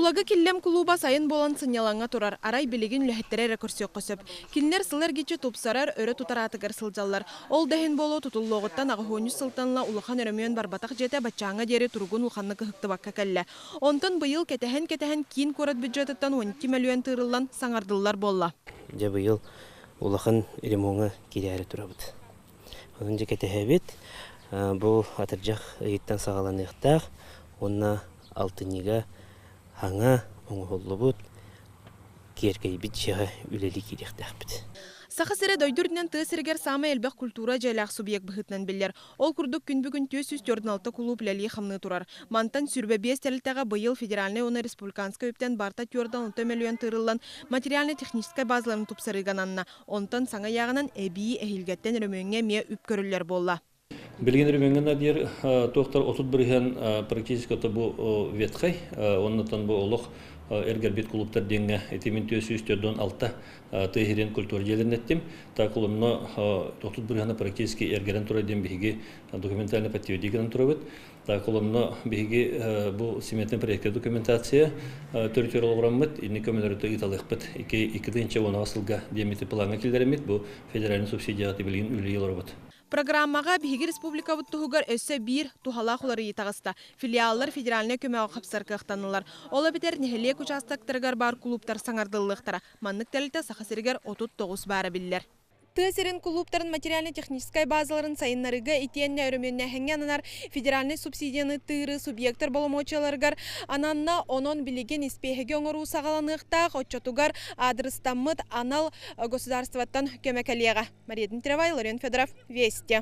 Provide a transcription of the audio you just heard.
Тулагы Киллэм кулууба сайын буолан сынньалаҥҥа турар, арай билигин үлэһиттэрэ эрэ көрсүөххэ сөп. Кинилэр сыл эргиччи тупсарар, өрө тутар аатыгар сылдьаллар. Ол да иһин буолуо тутуллуоҕуттан аҕыһуонньус сылтан ыла улахан өрөмүөн барбатах дьиэтэ баччааҥҥа диэри туругун улаханнык ыһыктыбакка кэллэ. Онтон быйыл кэтэһэн-кэтэһэн киин куорат бюджетыттан 12 мөлүйүөн тыырыллан саҥардыллар буолла. Дьэ быйыл улахан ремоҥҥа киирээри турабыт. Онон дьэ кэтэһэбит. Бу атырдьах ыйыттан саҕаланыахтаах уонна алтынньыга хаҥа оҥоһуллубут киэркэйбит дьиэҕэ үлэлии киириэхтээхпит. Саха сирэ дойду үрдүнэн тыа сиригэр саамай элбэх культура дьиэлээх субъект быһыытынан биллэр. Ол курдук күн бүгүн 446 кулууп үлэлии-хамныы турар. Мантан 25 тэрилтэҕэ быйыл федеральнай уонна республиканскай үптэн барыта 46 мөлүйүөн тыырыллан материально-техническай базаларын тупсарыыга ананна. Онтон саҥа ыйааҕынан эбии эһиилгэттэн өрөмүөҥҥэ эмиэ үп көрүллэр буолла. Билигин өрөмүөҥҥэ надиир туохтар 30% практически бу ветхай, оннотон бу олох эргэрбит кулууптар диэҥҥэ ити мин 446 тыа сирин культура дьиэлэрин эттим. Так онно 30% практически эргэрэн турар диэн биһиги документально подтвердить гынан турабыт. Так онно биһиги бу сметный проектка документация төрүтүөр олоҕураммыт инни көмөлөрү ыыталыахпыт. 2010 сылга диэмити плаҥҥа киллэриммит бу федеральный субсидияҕа билигин үлэлии олоробут. Программаҕа биһиги республикабыт туһугар өссө биир туһалаах уларыйыы таҕыста. Филиаллар федеральнай көмөҕө хапсар кыахтаннылар. Ол эбэтэр нэһилиэк учаастактарыгар баар кулууптар саҥардыллыахтара. Маннык тэрилтэ Саха сиригэр 39 баара биллэр. Тыа сирин кулууптарын материально-техническай базаларын сайыннарыыга итиэннэ өрөмүөннээһиҥҥэ ананар федеральнай субсидияны тыырыы субъектар боломуочуйаларыгар ананна. Онон билигин испиэһэги оҥоруу саҕаланыахтаах, оччотугар аадырыстаммыт анал государствоттан көмө кэлиэҕэ. Мария Дмитриева, Ларин Федоров, Вести.